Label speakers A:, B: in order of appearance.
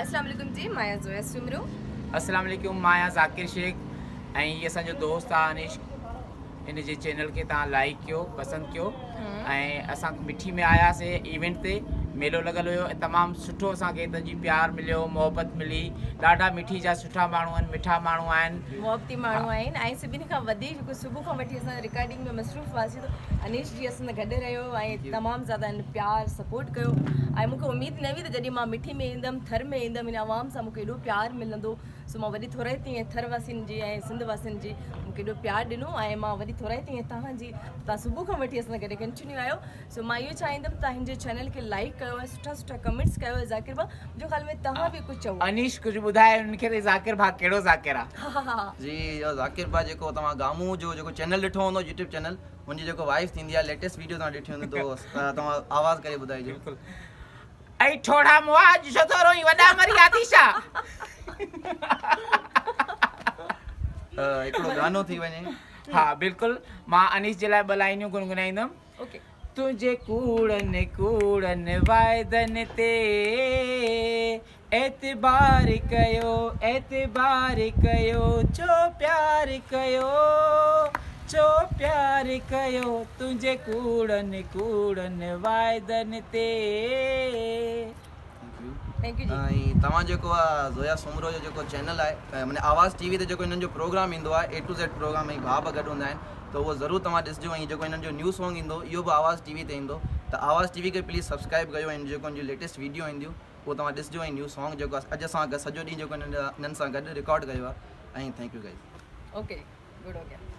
A: اسلام عليڪم جي مان آهيان زويا سومرو.
B: اسلام عليڪم مان آهيان ذاڪر شيخ ۽ هي اسان جو دوست آ انيش ان جي چينل کي توهان لائيڪ ڪيو پسند ڪيو ۽ اسان مٺي ۾ آياسي ايونٽ تي ميلو لڳل هيو ۽ تمام سٺو اسان کي هتان جي پيار مليو محبت ملي ڏاڍا مٺي جا سٺا ماڻهو آهن مٺا ماڻهو آهن
A: محبتي ماڻهو آهن ۽ سڀني کان وڌيڪ جيڪو صبح کان وٺي اسان رڪارڊنگ ۾ مصروف هئاسين ته انيش جي اسان سان گڏ رهيو ۽ تمام زياده هن پيار سپورٽ ڪيو ۽ مونکي اميد نه هئي ته جڏهن مان مٺي ۾ ايندم ٿر ۾ ايندم هن عوام سان مونکي ايڏو پيار ملندو سو مان وڏي ٿورائتي آهيان ٿر واسين جي ۽ سنڌ واسين جي مونکي ايڏو پيار ڏنو ۽ مان وڏي ٿورائتي آهيان توهان جي توهان صبح کان وٺي اسان سان گڏ ڪنٽينيو آهيو سو مان اهو چاهيندم ته هن جي چينل کي لائيڪ ڪيو ۽ سٺا سٺا ڪمينٽس ڪيو ۽ ذاڪر ڀاء منهنجو خيال ۾ توهان به ڪجهه چئو.
B: انيش ڪجهه ٻڌاء انهن کي ته ذاڪر ڀاء ڪهڙو ذاڪر آ.
C: جي اهو ذاڪر ڀاء جيڪو توهان گامون جو جيڪو چينل ڏٺو هوندو يوٽيوب چينل ان جي جيڪو وائس ٿيندي آ ليٽيسٽ ويڊيو توهان ڏٺي هوندي تو توهان آواز ڪري ٻڌائجو.
B: بلڪل اي ٺوڙها مئا اڄ ڇو ٿو روئين وڏا مري آ ٿي ڇا.
C: هڪڙو گانو ٿي وڃي.
B: ها بلڪل مان انيش جي لاء ٻه لائنيون گنگنائيندم. تنهنجي ڪوڙن ڪوڙن واعدن تي اعتبار ڪيو اعتبار ڪيو ڇو پيار ڪيو ڇو پيار ڪيو تنهنجي ڪوڙن ڪوڙن واعدن تي.
A: Thank you جي.
C: ۽ توهان جيڪو آ زويا سومرو جو جيڪو چينل آهي معني آواز ٽي وي تي جيڪو هنن جو پروگرام ايندو آهي اي ٽو زيڊ پروگرام ۽ ڀاء به گڏ هوندا آهن ته اهو ضرور توهان ڏسجو ۽ جيڪو هنن جو نيو سونگ ايندو اهو به آواز ٽي وي تي ايندو ته آواز ٽي وي کي پليز سبسڪرائب ڪيو ۽ جيڪو هن جون ليٽيسٽ ويڊيو اينديون اهو توهان ڏسجو ۽ نيو سونگ جيڪو اڄ اسان سڄو ڏينهن جيڪو هنن سان گڏ رڪارڊ ڪيو آهي ۽ thank you guys.
A: Okay good هو گيا.